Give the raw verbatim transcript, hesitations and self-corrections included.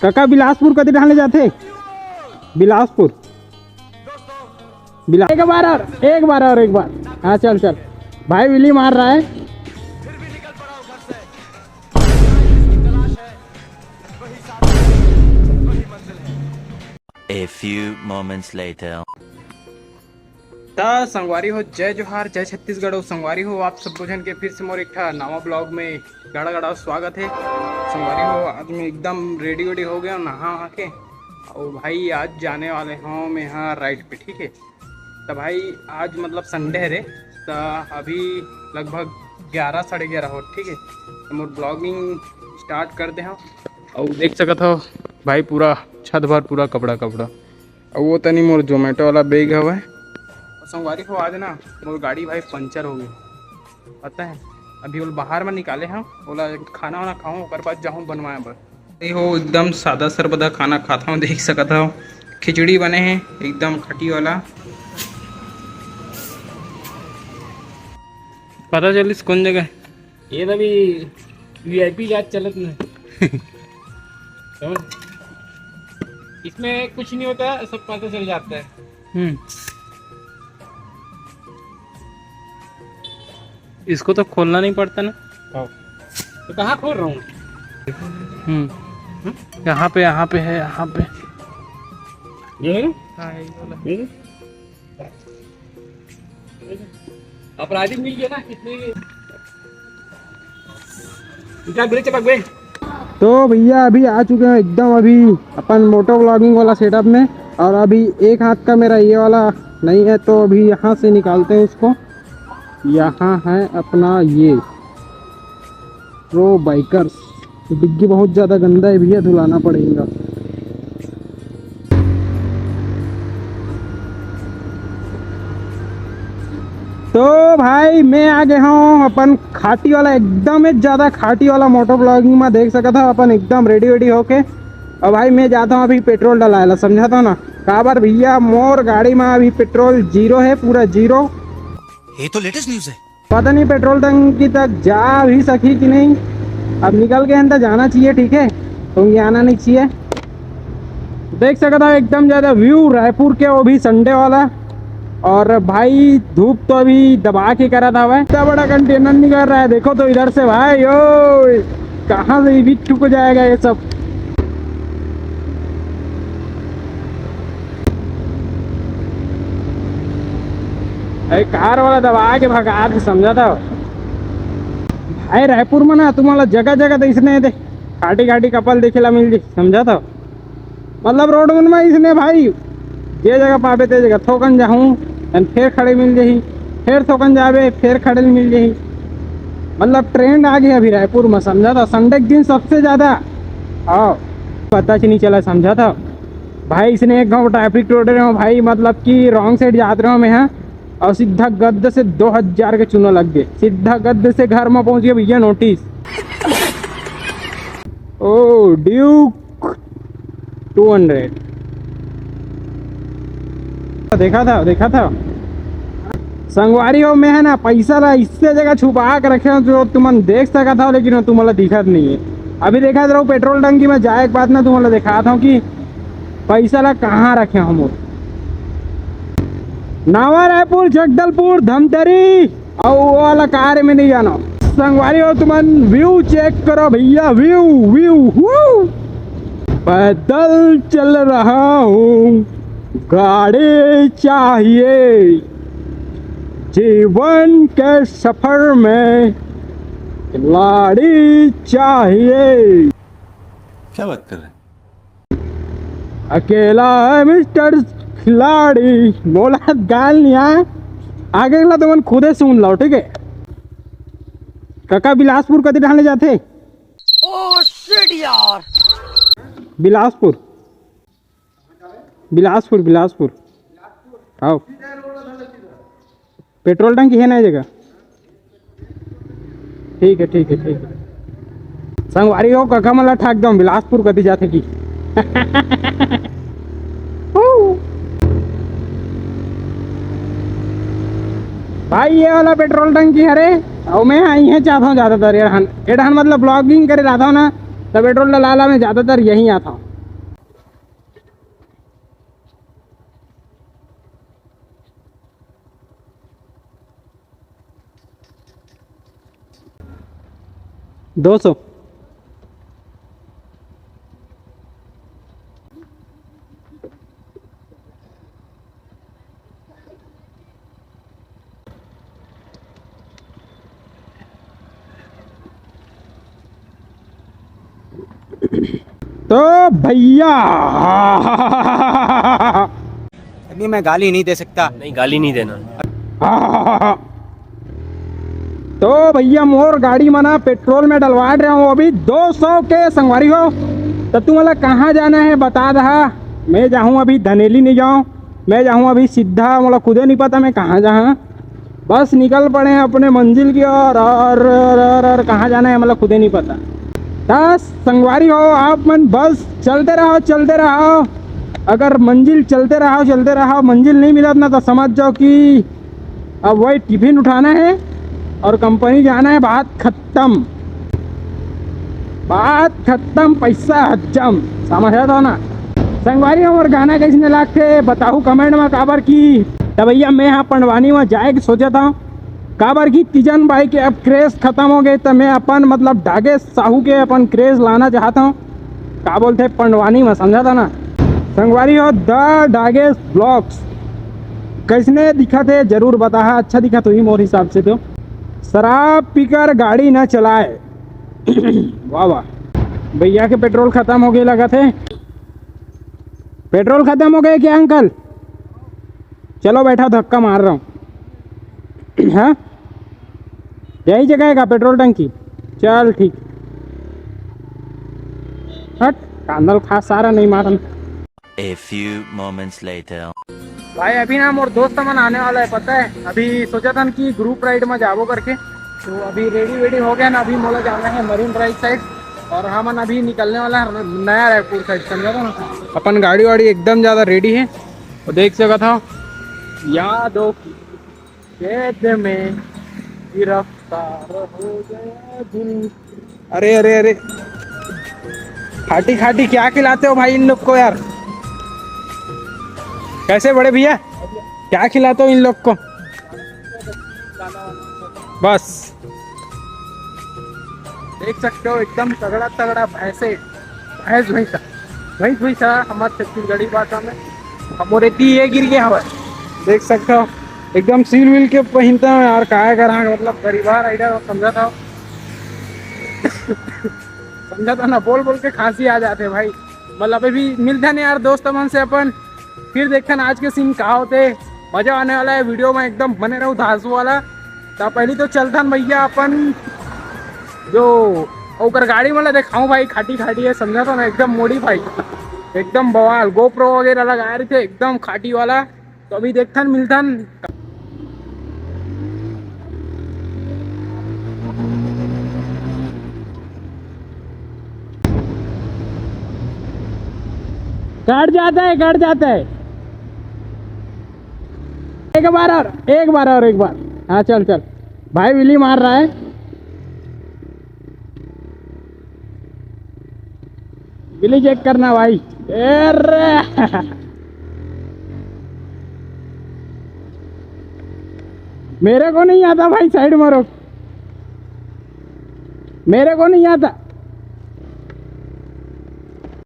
काका, बिलासपुर कति ठान ले जाथे? बिलासपुर, बिला-, एक बार और, एक बार और, एक बार। हाँ, चल, चल। भाई विली मार रहा है। A few moments later. त संगवारी हो, जय जोहार, जय छत्तीसगढ़। अउ संगवारी हो, आप सबो झन के फिर से मोर एक ठा नवा ब्लॉग में गड़ा गड़ा स्वागत है। संगवारी हो, आज मैं एकदम रेडी वेडी हो गया हूँ नहा वहा के। और भाई, आज जाने वाले हूँ मैं यहाँ राइड पे, ठीक है। तो भाई, आज मतलब संडे है रे, तो अभी लगभग ग्यारह, साढ़े ग्यारह हो, ठीक है। तो मोर ब्लॉगिंग स्टार्ट कर दे हूँ। और देख सकत हो भाई, पूरा छत भर पूरा कपड़ा कपड़ा। अउ वो तनी मोर Zomato वाला बैग हवय। अउ संगवारी हो, आज ना मोर गाड़ी भाई पंचर हो गई, पता है। अभी ओला बाहर में निकाले हूँ, ओला खाना वाना खाऊँ, ओकर बाद जाऊँ बनवाए बर। ये हो एकदम सादा सरबदा खाना खाता हूँ, देख सकत हो खिचड़ी बने हैं एकदम खटी वाला। पता चलिस कौन जगह? ये तो अभी वीआईपी जात चलत ना। समझ? इसमें कुछ नहीं होता, सब पता चल जाता है। हम्म। इसको तो खोलना नहीं पड़ता ना। हाँ। तो कहाँ खोल रहा हूँ? हम्म। यहाँ पे, यहाँ पे है, यहाँ पे। ये है? हाँ, यही वाला। ये है? अपराधी मिल गया ना, कितने इनका गुली चपक गए। तो भैया, अभी आ चुके हैं एकदम अभी अपन मोटो व्लॉगिंग वाला सेटअप में। और अभी एक हाथ का मेरा ये वाला नहीं है, तो अभी यहाँ से निकालते हैं उसको। यहाँ है अपना ये प्रो बाइकर्स। डिग्गी बहुत ज़्यादा गंदा है भैया, धुलाना पड़ेगा। तो भाई, मैं आ गया हूँ अपन खाटी वाला, एकदम ही ज़्यादा खाटी वाला मोटो व्लॉगिंग में देख सकत हो अपन एकदम रेडी वेडी होके। और भाई, मैं जाता हूँ अभी पेट्रोल डलाए ला, समझाता हूँ ना। काबर भैया, मोर गाड़ी में अभी पेट्रोल जीरो है, पूरा जीरो। ये तो लेटेस्ट न्यूज़ है। पता नहीं पेट्रोल टंकी तक जा भी सकी कि नहीं। अब निकल गए हैं तो जाना चाहिए, ठीक है, क्योंकि आना नहीं चाहिए। देख सकता हो एकदम ज़्यादा व्यू रायपुर के, वो भी संडे वाला। और भाई, धूप तो अभी दबा के करा था भाई, इतना बड़ा कंटेनर निकल रहा है। देखो तो इधर से भाई, ओ, कहाँ से भी ठुक जाएगा ये सब। अरे, कार वाला दबा के भगा दे, समझा था भाई। रायपुर में ना तुम्हारा जगह जगह तो इसने दे खाटी खाटी कपल देखे ला मिल जी, समझा था। मतलब रोड मन में इसने भाई, जे जगह पाबे ते जगह थोकन जाहूँ, and फिर खड़े मिल जाही, फिर थोकन जाबे, फिर खड़े मिल जाही। मतलब ट्रेंड आ गया अभी रायपुर में, समझा था। संडे के दिन सबसे ज़्यादा, हाँ, पता ही नहीं चला, समझा था भाई। इसने एक गाँव ट्रैफिक तोड़ रहे हो भाई, मतलब कि रॉन्ग साइड जात रहे हो मैं, हाँ, और सीधा गद्द से दो हजार के चूना लग गए, सीधा गद्द से घर में पहुँच गए भैया, नोटिस। ओ ड्यूक टू हंड्रेड। देखा था, देखा था। संगवारी हो, मैं है ना पैसा ला इससे जगह छुपा के रखे हो जो तुमन देख सकत हो, लेकिन वो तुम्हारा दिखत नहीं है। अभी देखा रहो पेट्रोल टंकी में जाए के बाद ना तुम्हारा दिखाता हूँ कि पैसा ला कहाँ रखे हम। नावा रायपुर, जगदलपुर, धमतरी, अउ वो वाला कार में नहीं जाना। संगवारी हो, तुमन व्यू चेक करो भैया, व्यू, व्यू, व्यू। पैदल चल रहा हूँ, गाड़ी चाहिए। जीवन के सफर में खिलाड़ी चाहिए। क्या बात कर रहे हैं? अकेला है मिस्टर खिलाड़ी, मोला गाल नहीं आए। आगे ला तुमन खुदे सुन लो, ठीक है? काका, बिलासपुर कति ठान ले जाथे? ओ शिट यार। बिलासपुर, बिलासपुर, बिलासपुर। आओ। पेट्रोल टंकी है ना ये जगह? ठीक है, ठीक है, ठीक है। संगवारी हो, कका मन ला ठाक दम, बिलासपुर कति जाथे की। भाई, ये वाला पेट्रोल टंकी हरे, अउ मैं इहें जात हूँ ज़्यादातर। एडहन, एडहन मतलब ब्लॉगिंग करे रहता हूँ ना, तो पेट्रोल डलाला मैं ज़्यादातर यहीं आता हूँ। दो सौ। तो भैया, अभी मैं गाली नहीं दे सकता। नहीं, गाली नहीं देना। तो भैया, मोर गाड़ी म ना पेट्रोल में डलवा रहे हो अभी दो सौ के, संगवारी हो। तो तू मोला कहाँ जाना है बता दहा, मैं जाहूँ अभी धनेली नहीं जाऊँ, मैं जाहूँ अभी सीधा, मोला खुदे नहीं पता मैं कहाँ जाहाँ। बस निकल पड़े हैं अपने मंजिल की ओर और, और, और, और कहाँ जाना है मतलब खुदे नहीं पता। बस संगवारी हो आप मन, बस चलते रहो, चलते रहो। अगर मंजिल चलते रहो, चलते रहो, मंजिल नहीं मिलत ना तो समझ जाओ कि अब वही टिफिन उठाना है और कंपनी जाना है, बात खत्म, बात खत्म, पैसा हज्जम। समझत हो ना संगवारी, हमर गाना कैसने लागथे बताहू कमेंट में, काबर की त भैया मैं हा पंडवानी में जाए के सोचत हूँ, काबर की तीजन बाई के अब क्रेज खत्म हो गए, त मैं अपन मतलब डागेश साहू के अपन क्रेज लाना चाहत हूँ। का बोलथे पंडवानी में, समझा था ना संगवारी हो। द डागेश ब्लॉग्स कैसने दिखत हे जरूर बताहा, अच्छा दिखत होही मोर हिसाब से तो। शराब पीकर गाड़ी न चलाए। वाह वाह, भैया के पेट्रोल खत्म हो गए लगत हे। पेट्रोल खत्म हो गए क्या अंकल? चलो बैठा, धक्का मार रहा हूँ। हाँ, यही जगह है का पेट्रोल टंकी? चल ठीक। हट, कांदल खा सारा नहीं मारन। A few moments later. भाई अभी ना मोर दोस्त मन आने वाला है, पता है। अभी सोचा था कि ग्रुप राइड में जाबो करके, तो अभी रेडी वेडी हो गया ना। अभी मोला जाना है मरीन ड्राइव साइड और हमन अभी निकलने वाला है नया रायपुर साइड, समझा था ना। अपन गाड़ी वाड़ी एकदम ज्यादा रेडी है, तो देख सकत हो यादों की कैद में गिरफ्तार हो गया दिल। अरे अरे अरे, खाटी खाटी क्या खिलाते हो भाई इन लोग को यार? कैसे बड़े भैया, क्या खिलाते हो इन लोग को? बस देख सकते हो एकदम तगड़ा तगड़ा भैंसे, भैंस भैंसा, भैंस भैंसा हमारे छत्तीसगढ़ी भाषा में। हमर एती ये गिर गया हवा, देख सकते हो एकदम सील विल के पहिनता हूँ यार, काय करा मतलब गरीबा राइडर समझा था। समझा था ना, बोल बोल के खांसी आ जाते भाई। मतलब अभी मिलते हैं यार दोस्त मन से अपन, फिर देखते हैं आज के सीन का होते। मजा आने वाला है वीडियो में, एकदम बने रहो धांसू वाला। तो पहले तो चलता भैया अपन जो ओकर गाड़ी वाला दिखाऊं भाई, खाटी खाटी है समझा था ना, एकदम मॉडिफाई, एकदम बवाल, गोप्रो वगैरह लगा रहे थे, एकदम खाटी वाला। तो अभी देखथन मिलथन। कट जाता है, कट जाता है। एक बार और, एक बार और, एक बार। हाँ चल चल, भाई विली मार रहा है। बिल्ली चेक करना भाई। अरे मेरे को नहीं आता भाई, साइड मारो, मेरे को नहीं आता।